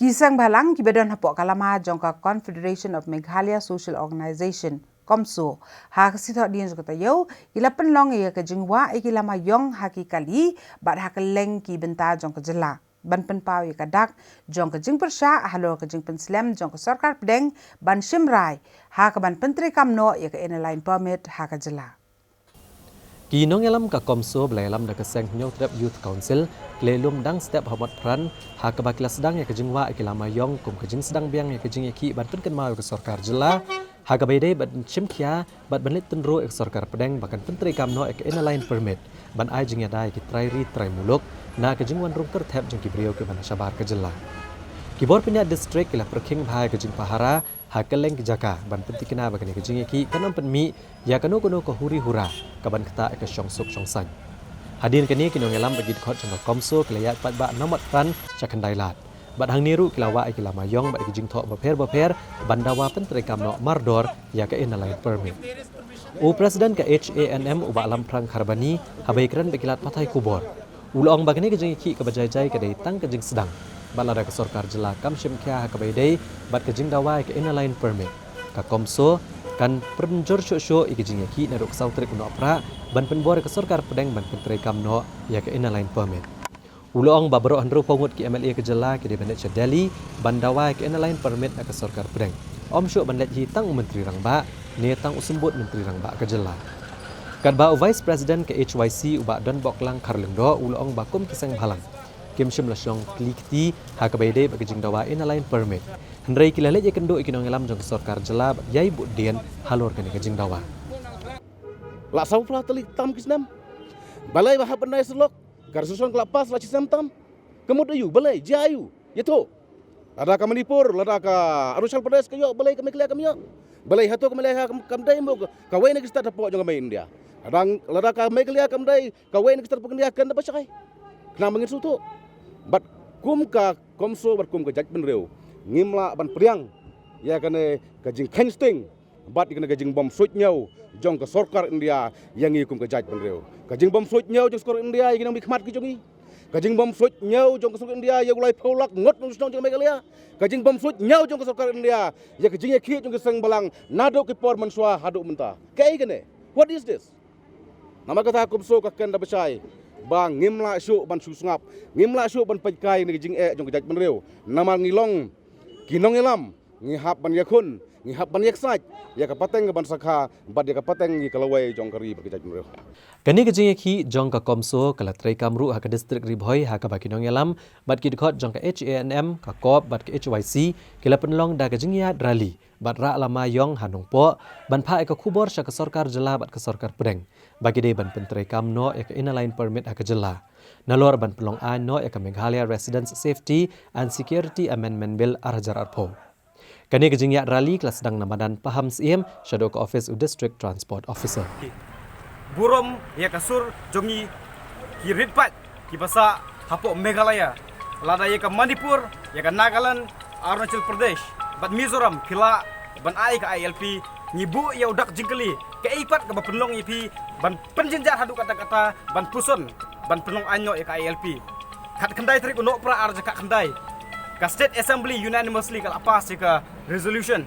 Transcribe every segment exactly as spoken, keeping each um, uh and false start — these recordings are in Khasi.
Ki seng bhalang kiba don hapoh ka lama jong ka Confederation of Meghalaya Social Organisation, CoMSO, ha ka sitoh dien jong ka taïew, ki la pynlong ïa ka jingwah ïa ki lama ïong ha ki kali bad ha kylleng ki bynta jong ka jylla, ban pynpaw ïa ka dak jong ka jingpyrshah halor ka jingpynslem jong ka sorkar pdeng ban shim rai ha kaban pyntreikam noh ïa ka Inner Line Permit ha ka jylla. Ki nongïalam ka CoMSO ba la ïalam da ka seng Hynñiewtrep Youth Council, ki la ïalum dang step ha Motphran, ha kaba ki la sdang ïa ka jingwah ïa ki lama ïong kum ka jingsdang biang ïa ka jingïakhih ban pynkynmaw ïa ka sorkar jylla ha kaba ïadei bad shim khia bad ban leit tynruh ïa ka sorkar pdeng ba kan pyntreikam noh ïa ka Inner Line Permit, ban ai jingïada ïa ki trai ri trai muluk na ka jingwan rung kyrthep jong ki briew kiba na shabar ka jylla. Ki bor pynïaid district ki la pyrkhing bha ïa ka jingpahara ha kylleng ki jaka ban pyntikna ba kane ka jingïakhih kan ym pynmih ïa kano kano ka huri hura kaban ktah ïa ka shongsuk shongsaiñ. Hadien kane, ki nongïalam bad ki dkhot jong ka CoMSO ki la ïaid paidbah na Motphran sha Khyndailad. Bad hangne ruh ki la wah ïa ki lama ïong bad ki jingthoh bapher bapher ban dawa pyntreikam noh mardor ïa ka Inner Line Permit. U President ka H A N M, u Bah Lamphrang Kharbani, haba ïakren bad ki lad pathai khubor, u la ong ba kane ka jingïakhih kaba jai jai ka dei tang ka jingsdang bad lada ka sorkar jylla kam shim khia ha kaba ïadei bad ka jingdawa ïa ka Inner Line Permit, ka CoMSO kan pynjur shuh shuh ïa ka jingïakhih naduh ka saw tarik u Nohprah ban pynbor ïa ka sorkar pdeng ban pyntreikam noh ïa ka Inner Line Permit. U la ong ba baroh hynriewphew ngut ki M L A ka jylla ki dei ban leit sha Delhi ban dawa ïa ka Inner Line Permit na ka sorkar pdeng, ym shuh ban leit hi tang u Myntri Rangbah ne tang u Symbud Myntri Rangbah ka jylla. Katba u Vice President ka H Y C, u Bah Donboklang Kharlyngdoh, u la ong ba kum ki seng bhalang, kim shym la shong kli kti ha kaba ïadei bad ka jingdawa Inner Line Permit, hynrei ki la leit ïakynduh ïa ki nongïalam jong ka sorkar jylla bad ïai bud dien halor kane ka jingdawa. La saw phra tylli tam ki snem. Balei ba hap ban dei syllok? Ka resolution ka la pass la shi snem tam. Ka mut aïu? Balei? Jia aïu? Ïathuh. Lada ka Manipur, lada ka Arunachal Pradesh ka ïoh, balei ka Meghalaya kam ïoh? Balei hato ka Meghalaya kam, kam dei mo ka, kawei na ki state hapoh jong ka mei India? Lada, lada ka Meghalaya kam dei kawei na ki state hapoh India, kan da ba shai. Khnang ba ngin sngewthuh. Bad kum ka CoMSO bad kum ka jaitbynriew, ngim lah ban pdiang ïa kane ka jingkheiñ sting bad ïa kane ka jingbym suidñiew jong ka sorkar India ïa ngi kum ka jaitbynriew. Ka jingbym suidñiew jong ka sorkar India ïa ki nongmihkhmat ki jong ngi. Ka jingbym suidñiew jong ka sorkar India ïa u laiphew lak ngut nongshong shnong jong ka Meghalaya. Ka jingbym suidñiew jong ka sorkar India ïa ka jingïakhih jong ki seng bhalang naduh ki por mynshuwa haduh mynta. Kaei kane? What is this? Namar kata CoMSO ka kren da ba shai ba ngim lah shuh ban shu sngap, ngim lah shuh ban peit kai na ka jingeh jong ka jaitbynriew. Namar ngi long ki nongïalam, ngi hap ban ïakhun, ngi hap ban ïaksaid ïa ka pateng ka ban sakha bad ïa ka pateng ïa ka lawei jong ka ri bad ka jaitbynriew. Kane ka jingïakhih jong ka CoMSO ka la treikam ruh ha ka district Ri Bhoi, ha kaba ki nongïalam bad ki dkhot jong ka H A N M, ka COP bad ka H Y C ki la pynlong da ka jingïaid rally bad rah lama ïong ha Nongpoh ban phah ïa ka khubor sha ka sorkar jylla bad ka sorkar pdeng ba ki dei ban pyntreikam noh ïa ka Inner Line Permit ha ka jylla, nalor ban pynlong aiñ noh ïa ka Meghalaya Residents Safety and Security Amendment Bill ar hajar arphew. Kane ka jingïaid rally ka la sdang na madan Pahamsyiem shaduh ka office u District Transport Officer. Burom ïa ka sur jong ngi ki rit paid kiba sah hapoh Meghalaya, lada ïa ka Manipur, ïa ka Nagaland, Arunachal Pradesh bad Mizoram phi lah ban ai ka I L P. Ngi buh ïa u dak jingkylli, kaei pat kaba pynlong ïa phi ban pynjynjar haduh katta katta ban puson ban pynlong aiñ noh ïa ka I L P? Khatkhyndai tarik u Nohprah ar hajar khatkhyndai, ka State Assembly unanimously ka la pass ïa ka resolution.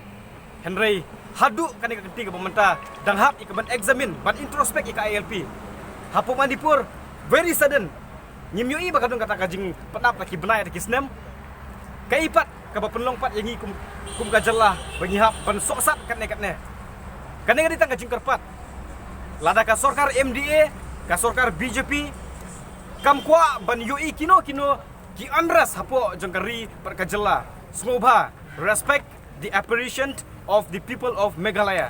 Hynrei haduh kane ka kynti kaba mynta dang hap ïa ka ban examine, ban introspect ïa ka I L P. Hapoh Manipur, very sudden, ngim ïohi ba ka don kata ka jingpynap da ki bnai da ki snem. Kaei pat kaba pynlong pat ïa ngi kum, kum ka jylla ba ngi hap ban sohsat katne katne? Kane ka dei tang ka jingkyrpad. Lada ka sorkar M D A, ka sorkar B J P kam kwah ban ïohi kino kino ki unrest hapoh jong ka ri bad ka jylla, sngewbha, respect the aspiration of the people of Meghalaya.